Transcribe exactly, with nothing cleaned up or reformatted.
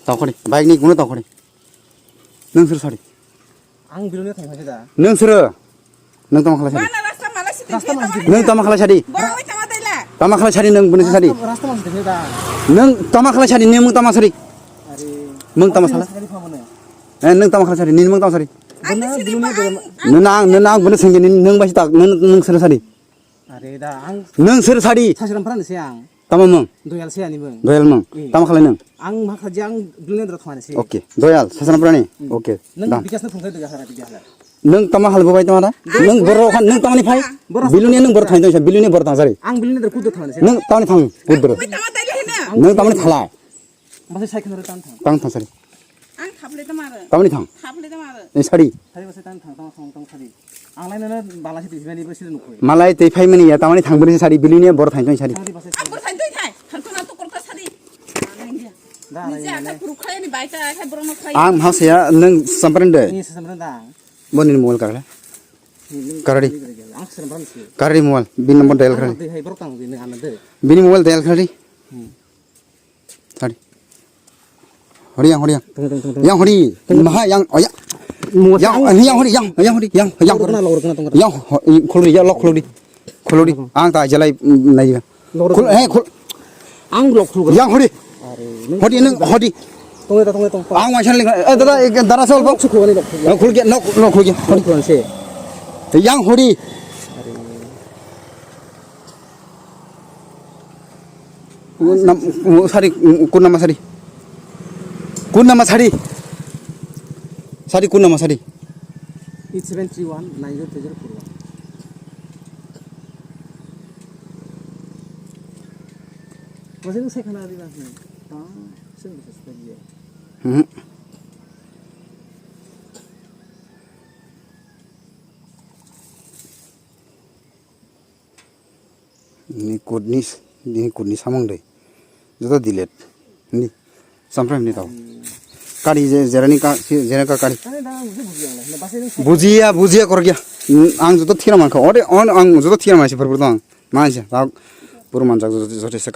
Tongkhori, bike ni guno tongkhori. Nwng sir sari. Ang biluni thang thang da. Nwng sir. Nwng tama khala sari. Mana rasta mala sidi. Rasta mala sidi. Nwng tama khala sari. Borok oi tama daila. Tama khala sari nwng bini sari. Rasta mala sidi da. Nwng tama khala sari, nwng tama sari. Are. Nwng tama sala. Sari phamane. Eh, nwng tama khala sari, nwng tama sari. Ang sidi biluni pa, ang, ang. Nwng ang, nwng ang bini sengge nwng bai tak, nwng, nwng sir sari. Are da, ang. Nwng sir sari. Sasiram pran se ang. Tama mung? Doyal se ani mung. Doyal mung. Eh. Tama khalai nung? Ang ma khaji ang biluni dra thwani se. Oke. Doyal, sasana prani. Hmm. Oke. Nung dam. Bikas na phungkai doyal sara bikas la. Nung tama khalai bobai tama da? Nung borok khan nung tamani phai? Borok. Biluni nung borok thang thang biluni borok thang sari. Ang biluni dra kudo thwani se. Nung tamani thang, kudo. Bobai tama tai le na. Nung tamani thala. Basi sai khna tan thang. Tang thang sari. Ang thaple tama re. Tamani thang. Thaple tama re. Ni sari. Sari basi tan thang tang thang tang sari. Ang lai nana bala si tisi mani basi nukui. Malai tei phai mani ya tamani thang bini sari biluni bor thang thang sari. Sari basi. Ang bor thang thang thang. Thang thang tu korta sari. Da, niji ata puru khai ni baita khai bor no khai. Ang hausa ya nung sampran de. Ni sampran da. Boni mobile karla. Karadi. Ang sampran si. Karadi mobile bin number dial karadi. Hai bor tang ni ana de. Bini mobile dial karadi. Hmm. Tadi. Hori yang, hori yang. Tunggu, tunggu, tunggu, tunggu. Yang hori. Tunggu. Maha yang, oh ya. Yang, yang hori, yang, yang hori, yang, yang hori. Logor kena, logor kena, tunggu. Yang, ho-, i, khulri, ya, lok khulri. Khulri. Tunggu. Ang ta jalai, mm, nai ya. Logor kena. Khul, eh, khul. Ang lok khul. Yang hori. Are, nung hori, nung hori. Tunggu, tunggu, tunggu. Ang waisa ling, eh, dada, eh, dada sol bok. Sukhu ani lok khul. Lok khul ke, nok, nok khul ke. Hori. Lok khul se. Yang hori. Are. Nam, sari, kun nama sari? Kun nama sari? Sari kun nama sari? Eight seven three one nine zero three zero four one. Masih saya kenal di mana? Ah, saya bisa setuju. Hmm. Ni kudni, ni kudni samung de. Joto delete. Ni. Samprai ni tau. Kari je, jerani ka, si, jerani ka kari. Ani da buji buji ang le. Basi ni. Bujiya, bujiya korgiya. Ang joto thira mankha. Ore, on, ang joto thira maisi purpur tong. Maisi, tak. Puru manjak joto, joto se.